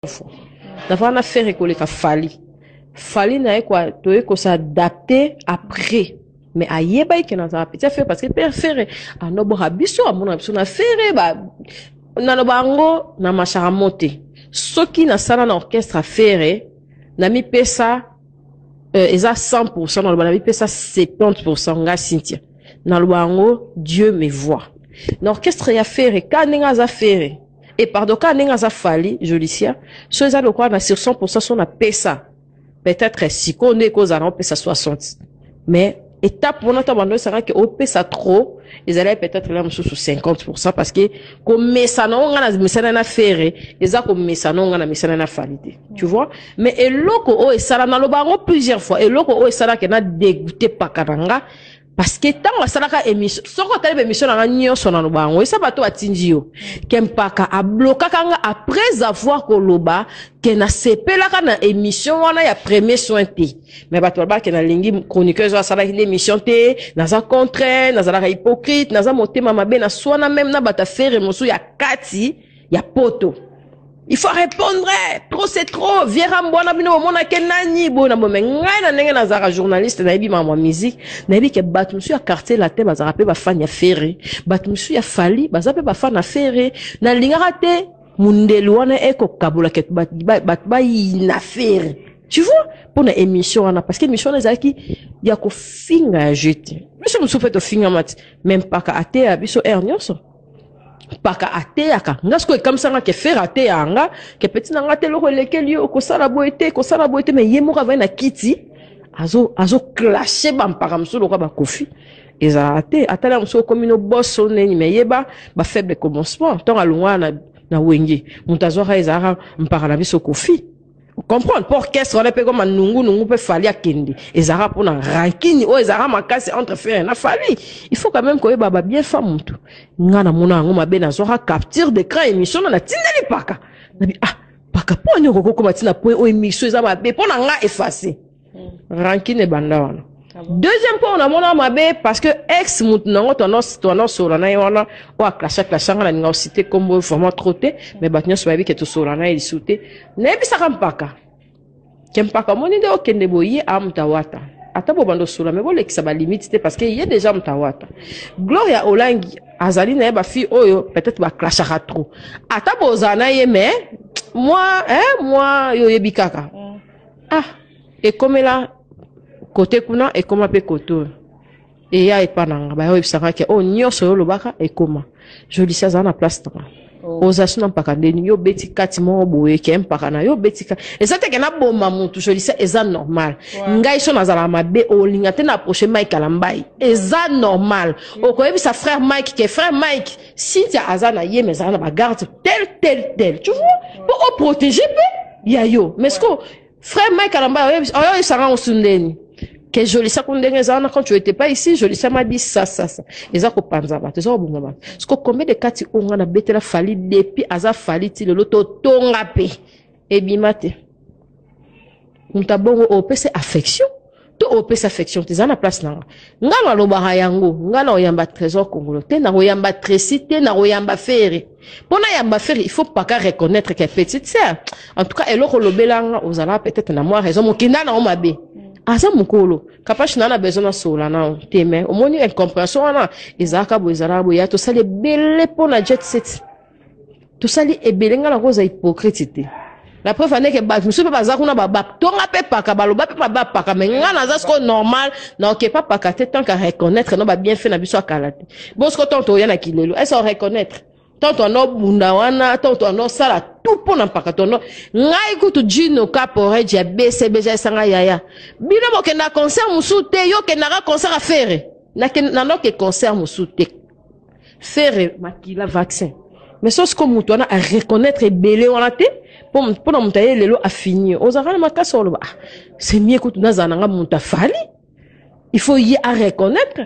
Fois nafana na Ferre koleka Fally. Fally na ye kwa toye kos'adapter après, mais ayebaki ke nazala petit ya Ferre, parce que père Ferre anoboka biso, amona biso na Ferre. Ba naloba yango na mashaka mo te. Soki nasala na orchestre Ferre, namipesa eza 100%, naloba namipesa 70%. Nga Cynthia, naloba yango, Dieu me voit, na orchestre ya Ferre, ka ndenge aza Ferre et pardon, ka ndenge aza Fally, Jolicia, so eza lokola na sur 100%, so napesa peut-être sikoyo nde ekozala opesa 60, mais étape wana to bando esangaki opesa trop, ezalaki peut-être la mosusu 50%, parce que komesana o nga na mesana na Ferre eza komesana o nga na mesana na Fally te, tu vois. Mais eloko oyo esala, naloba yango plusieurs fois, eloko oyo esalaki na dégoûté paka na nga, parce que ntango asalaka émission, soki otali baémission na nga nyonso, naloba yango, esa bato batindi yo ke mpaka ablokaka nga après avoir koloba ke nasepelaka na émission wana ya premier soin te. Mais bato balobaka ke nalingi chroniqueuse oyo asalaki nde émission te, naza contre, nazalaka hypocrite, naza motema mabe. Naswana même na bato a Ferre mosusu ya kati ya poto. Il faut répondre, trop c'est trop, viera mbwana bino bomonake nani boye na bome. Ngai na ndenge nazalaka journaliste, nayebi makambo ya musique, nayebi ke bato mosusu ya Quartier Latin bazalaka mpe bafani ya Ferre, bato mosusu ya Fally baza mpe bafani ya Ferre. Nalingaka te mundelu wana ekokabolaka bato bayina Ferre, tu vois, mpo na émission wana, parce que émission wana ezalaki ya kofinga ya jeu te. Biso mosusu mpe tofingama te, mais mpaka ateya biso aire nyonso, mpaka ateyaka nga. Sikoyo ekamisanga ke Ferre ateyaka nga ke petit na nga te, eloko elekeli yo, kosala boye te, kosala boye te. Mais ye moko avai na kiti, azoclashe bampaka mosusu lokwa bakofi. Ezalaka te. Atala mosusu okomi no boso neni, mais yeba bafaible commencement. Ntongo alongwaka na Wenge, moto azwaka ezalaka mpaka na biso Kofi, comprendre mpo orchestre wana mpe koma nungunungu mpe Fally akende, ezalaka mpona rancune oyo ezalaka makasi entre Ferre na Fally. Il faut quand même koyeba babien fa motu. Nga namona yango mabe, nazwaka capture d'écran émission na natindeli paka nabi: "Ah paka, mpo ani okoki okoma ntina point oyo émission eza mabe mpo na nga?" Efface rancune ebanda wana. Deuxième point namona mabe, parce que ex mutu nango toanosola na ye wana oyo aclasha clasha nga, nalinga osite kombo vraiment trop te, mais bato nyonso bayebi ke tosola na ye lisu te. Nayebisaka mpaka ke mpaka omoni nde okende boye, ye aa moto awata, ata bobanda osola, me bolekisa balimite te, parce que ye déjà moto awata. Gloria Olangi azali na ye bafille oyo peut-être baclashaka trop, ata bozala na ye, mais moi, hein, moi yo oyebi kaka. Ah, ekomela kote kuna, ekoma mpe kote oyo eya epa na nga, bayebisaka ke oyo nyonso oyo olobaka ekoma. Jolisi azala na place na nga. Oza so na mpaka ndeni yo obeti kati moko boye ke mpaka na yo obeti kati, eza te ke naboma motu. Jolisi, eza normal. Ngai so nazala mabe, olinga te na approche Mike Alambai, eza normal. Okoyebisa frère Mike ke frère Mike, Cynthia aza na ye, mais ezala na bagarde tel tel tel, tu vois, mpo oprotege mpe ya yo. Mais ce que frère Mike Alambai oyoyebisanga mosu ndeni ke Jolisa ku ndenge eza wana, quand tu étais pas ici, Jolisa m'a dit ça ça ça, eza kopanza bato, eza kobonga bato. Parce que combien de kati oyo nga nabetela Fally depuis aza Fally ti lelo, totonga mpe ebima te. Moto abongo opesa affection to opesa affection te, eza na place na nga. Nga nalobaka yango, nga na oyamba Trésor Congolo te, na koyamba Tracy te, na koyamba Ferre. Mpo nayamba Ferre, il faut paka reconnaître ke petite sœur, en tout cas eloko olobelanga, ozala peut-être na mwa raison. Mokinda na yo mabe, aza mokolo kapashi na besoin nasola nao te, mais omoni incompréhension wana ezalaka boye, ezalaka boye. Ya tosali ebele mpo na Jet Set, tosali ebele. Nga nakoza hypocrite te. La preuve andeke bato mosusu mpe baza kuna, batonga mpe paka, baloba mpe bapaka, mais nga naza sikoyo normal na okepa paka te, tant qu'à reconnaître no babienfait na biso akala te. Bon, sikoyo ntango toya na kilelo, est-ce reconnaître ntango toanda obunda wana, ntango toanda osala tout mpo na mpaka tondo? Ngai kutu Jino Caporeji ya BCBG esanga yaya bino bokenda concert mosusu te, yo okendaka concert a Ferre, nanoke concert mosusu te. Ferre makila vaccin, mais so sikoyo moto wana areconnaître ebele wana te mpo na moto aye lelo afini, ozalaka na makasi oloba: "Ah, c'est mieux kutu nazala nanga moto afali." Il faut ye areconnaître.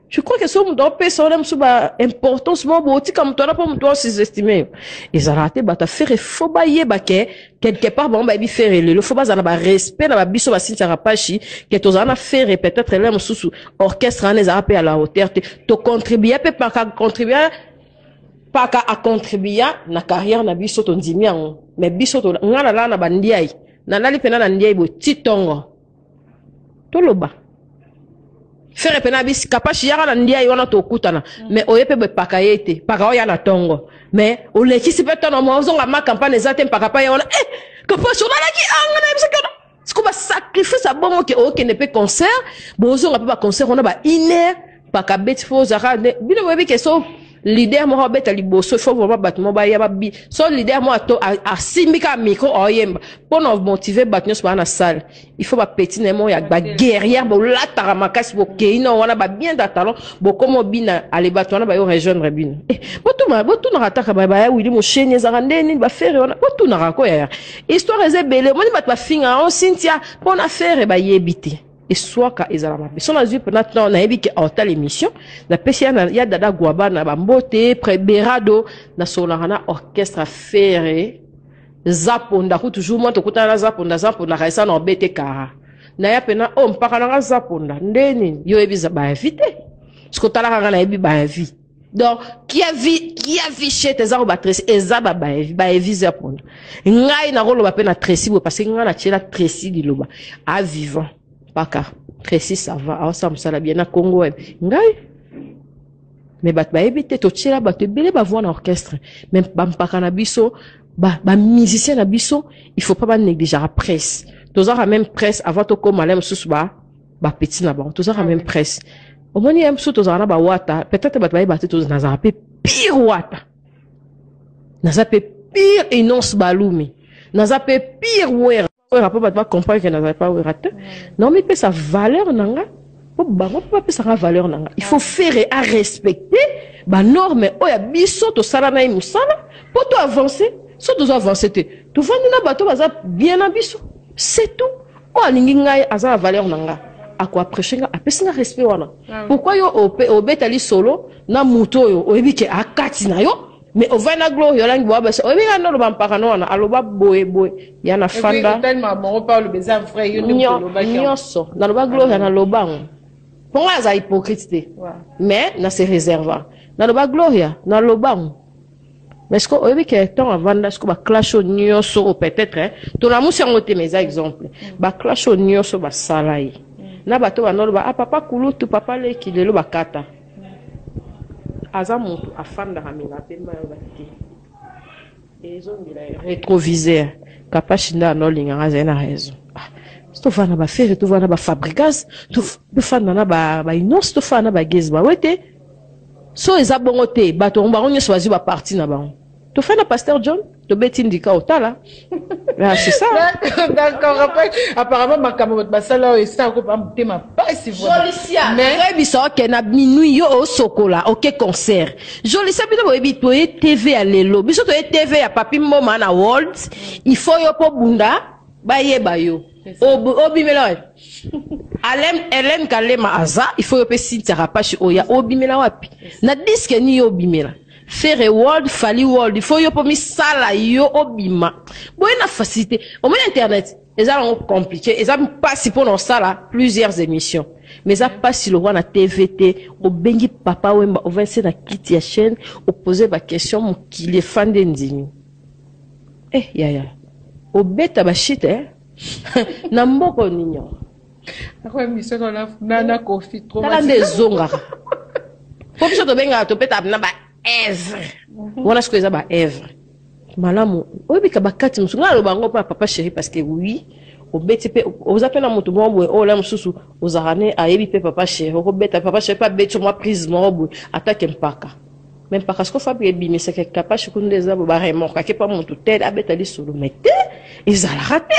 Je crois que so moto apesa wana mosusu ba importance moko boye, otika moto wana mpo moto wana sous-estime yo, ezalaka te. Bato a Ferre faut bayeba ke quelque part bango bayebi Ferre lelo, faut bazala na barespect na babiso basintiaka pashi ke tozala na Ferre. Peut-être ele mosusu orchestre wana ezalaka mpe à la hauteur te, tocontribue mpe paka contribue. Mpaka acontribua na carrière na biso, tondimi yango. Mais biso nga nalala na bandiai, nalali mpena na ndiai boye ti ntongo. Toloba Ferre mpena bisi Kapashi yaka na ndiai wana tokutana. Mais oye mpe boye, paka ye te, paka oya na ntongo, mais olekisi mpe ntono mo ozonga ma campagne eza te. Mpaka pa ye wana, eh, Kapashi olalaki anga na yebisaki wana siko basacrifice abongo ke okende mpe concert, bozonga mpe baconcert wana ba une heure. Mpaka beti fo ozalaka nde bino boyebi ke so leader moko abeta liboso, il faut vraiment bato moko baya babi. So leader moko ato asimbi kaka micro, aoyemba mpo na motiver bato nyonso baa na salle, il faut bapeti na ye moko ya baguerrière, bolataka makasi, bokei na wana babien da talon, bokoma obina ale, bato wana bayo rejoindre bino. Eh, botunaka taka baya wili mosheni ezalaka nde nini baFerre wana, botunaka koyaya histoire eza ebele. Omoni bato bafingaka o Cynthia mpo na Ferre, bayebi te eswaka ezala mabe. So nazwi mpena temps, nayebi ke aotala émission, napesi ya dada Gwaba na bambote pre berado. Nasololaka na orchestre Ferre Zaponda ku toujours mwa tokutana na Zaponda. Zaponda kaisa na obete kara naya mpena o mpaka nanga Zaponda nde nini yo oyebi bainvi te, soki otalaka nga nayebi bainvi. Donc qui a vu chete eza ko baTracy, eza babaevi baevi Zaponda. Ngai nakoloba mpe na Tracy boye parce que ngai natiela Tracy liloba a vivant. Paka Tracy, ça va, aosala mosala bien na Congo web ngai. Mais bato bayebi te, totiela bato ebele bavoix na orchestre, mais bampaka na biso, bamusicien na biso, il faut pas banégligeaka presse. Tozalaka même presse avant tokóma la mosusu bapeti na bango, tozalaka même presse. Omoni ye mosusu tozalaka na bawata, peut-être bato bayeba te, nazalaka mpe pire wata, naza mpe pire Innoss balumi, naza mpe pire Wera. Wera mpo bato bacomprendre ke nazali pa Wera te, naomipesa valeur na nga mpo bango mpo bapesaka valeur na nga. Il faut faire à respecter banorme oyo ya biso tosala na ye mosala mpo to avance. So tozo avance te, tovandi na bato baza bien na biso, c'est tout. Oyo alingi ngai aza na valeur na nga, akoapproche nga, apesi nga respect wana. Pourquoi yo obetali solo na moto oyo oyebi ke akati na yo, mais ovandi na Gloire Olangi boya basi, oyebi nga noloba mpaka no wana aloba boye boye ya na fanda nyonso naloba Gloria, naloba ngo mpo ngai aza hypocrite te, mais na se réserva. Naloba Gloria, naloba ngo, mais siko oyebi ke ntango avanda siko baclash oyo nyonso oyo, peut-être tolamusi yango te, mais eza exemple, baclash oyo nyonso basala ye na bato bandoloba ah, papa kulutu, papa leki, lelo bakata aza moto afandaka minga mpe mayoba te, ezongela rétroviseur. Kapashi nde anolingaka azali na raison. Ah, tofanda na baFerre, tofanda na baFabregas, tofanda na baInnoss, tofanda na baGaz bawe te. So eza bongo te, bato bango nyonso bazwi baparti na bango. Tofanda na pasteur John, tobeti ndika otala. Ah, c'est ça. D'accord. Après, apparemment makambo bato basala oyo esala kopa motema pasi. Oyebisa oke na minuit yo osokola oke concert. Jolisia, bino boyebi toye TV ya lelo, biso toye TV ya Papi Mboma na World. Il faut yo mpo bunda bayeba yo obimela wapi. Alem Hélène Kalema aza, il faut yo mpe Cynthia Rapashi oya obimela wapi na disque ni yo obimela Ferre World, Fally World. Il faut yo mpo misala yo obima boye na facilité. Omoni internet eza yango compliqué, eza mpasi mpona osala plusieurs émissions, mais eza mpasi lokwa na TV te. Obengi Papa Wemba, ovandisi na kiti ya chaîne, opose baquestion, mokili efandi endimi. Eh yaya, obeta bashite eh? Na mboka nini? Tala nde ezongaka po biso tobengaka, topetaka na baœuvre wana. Sikoyo eza baœuvre malamu, oyebika bakati mosusu. Ngai aloba yango mpo ya papa chéri, parce que oui, obeti mpe oza mpe na moto moko boye oyo la mosusu ozalaka ne ayebi mpe papa chéri, okobeta papa chéri mpe abeti mwa prise moko boye atake mpaka. Mais mpaka siko fabi ebimisaka Kapashi kuna nde eza bo baremorkake mpa motu te abeta lisolo, mais te ezalaka te,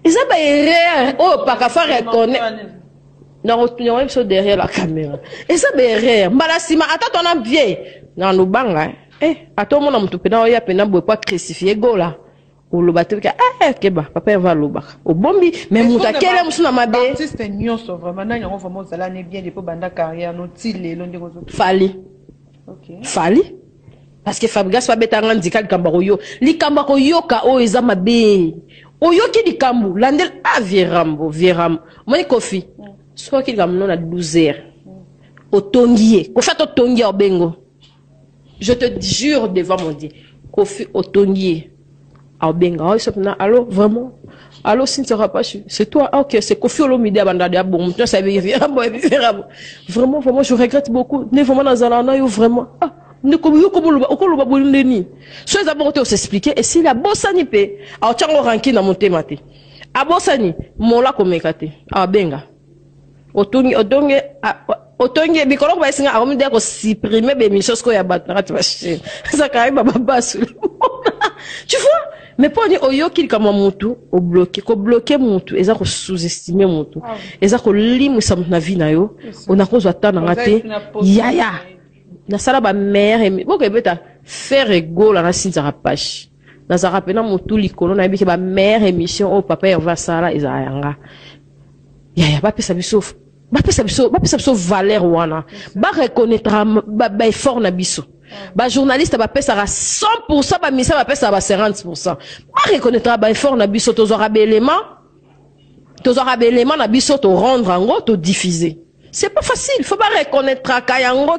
eza baerreur oyo paka fa reconnaître nakotunyango biso derrière la caméra. Eza baerreur mbala nsima ata twana vie na lobanga eh, ata omona motu mpena oya mpena boye po acrucifie gola oloba te ka eh, keba papa eva alobaka obombi, mais moto akele mosu na mabe. Artiste nyonso vraiment, nani yango vraiment ozala ne bien depuis banda carrière no ti lelo ndenge ozo? Fally. Fally, parce que Fabregas babetanga ndika likambo akoyo, likambo akoyoka oyo eza mabe. Oyoki likambo landel ah, vierambo vierambo. Omoni Kofi, soki likambo no na 12 heures otongi ye Kofi ata otongi ya obengo. Je te jure devant mon Dieu, Koffi otongi ye, aobenga oyo soki na allo, vraiment, allo Cynthia Rapache, c'est toi? Ah, ok, c'est Koffi Olomide. Abanda ya bon moto nyonso ayebi bo. Vraiment, vraiment, je regrette beaucoup ne vraiment nazala na yo vraiment. Ah, ndeko, yo komoloba, okoloba boye nde nini? So eza bongo te, osexpliquer. Esili, abosani mpe aotiango rancune na motema te. Abosani mola komeka te, abenga otongi, otongi, otongi bikolo ko bayesinga, akomi nde kosupprimer bémission sikoyo ya bato na kati bachaîne ezaka yeba babasu, tu vois. Mais mpo ni oyoki likambo ya mutu, obloquer. Kobloquer mutu eza kosous-estimer mutu, eza kolimwisa mutu na vie na yo. Onakozwa ta nanga te, yaya. Nasala bameilleur boko ebeta Ferre Gola na Cynthia Rapache, nazalaka mpena motu likolo. Nayebi ke bameilleure émission oyo papa Herve asala ezala yanga, yaya. Bapesa biso, bapesa biso, bapesa biso valeur wana, bareconnaîtra baeffort na biso. Bajournaliste bapesaka 100, bamisa bapesaka ba 50. Bareconnaîtra baeffort na biso. Tozwaka baélément, tozwaka baélément na biso, torendre yango, todiffuser, c'est pas facile. Faut bareconnaîtraka yango.